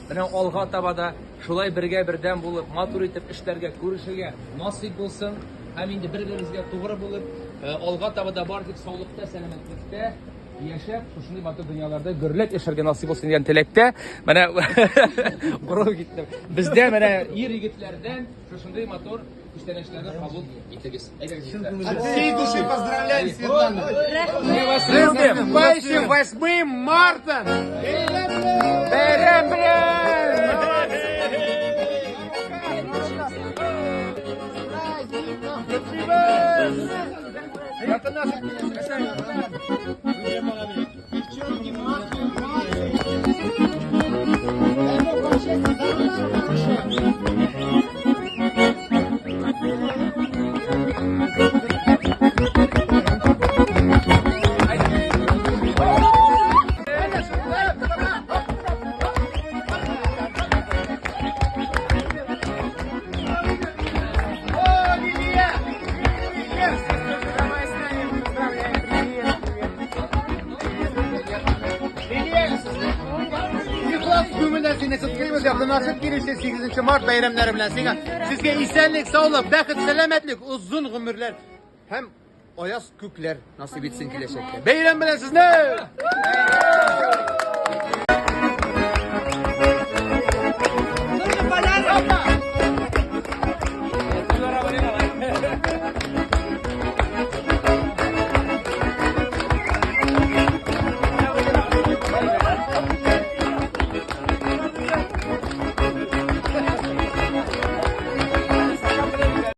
Менә алга таба да шулай бергә бердәм булып, матур итеп эшләргә, күрешергә насыйп булсын. Һәм инде бер-беребезгә тугры булып, э, алга таба да бары тик саулыкта, сәламәтлектә яшәп, шушындый матур дөньяларда гөрләп яшәргә насыйп булсын дигән теләктә, менә борылып киттем. Бездә менә ир егетләрдән шушындый матур күчтәнәчләрне кабул итегез. Әйдәгез, егетләр. От всей души поздравляем, Светлана! Мы вас любим! Наступающим 8 марта! Бәйрәм белән! Это наша Девчонки, маски, маски! Дай Бог вам счастья, здоровья, всего хорошего! О, Лилия! Лилия! Давай с нами поздравляем! Привет, привет! Лилия! Ихлас күңелдән сине котлыйбыз, якынлашып килүче 8 март бәйрәмнәре белән сиңа. Сезгә исәнлек, саулык, бәхет, сәламәтлек, озын гомерләр һәм аяз күкләр насыйп итсен киләчәктә. Бәйрәм белән сезне!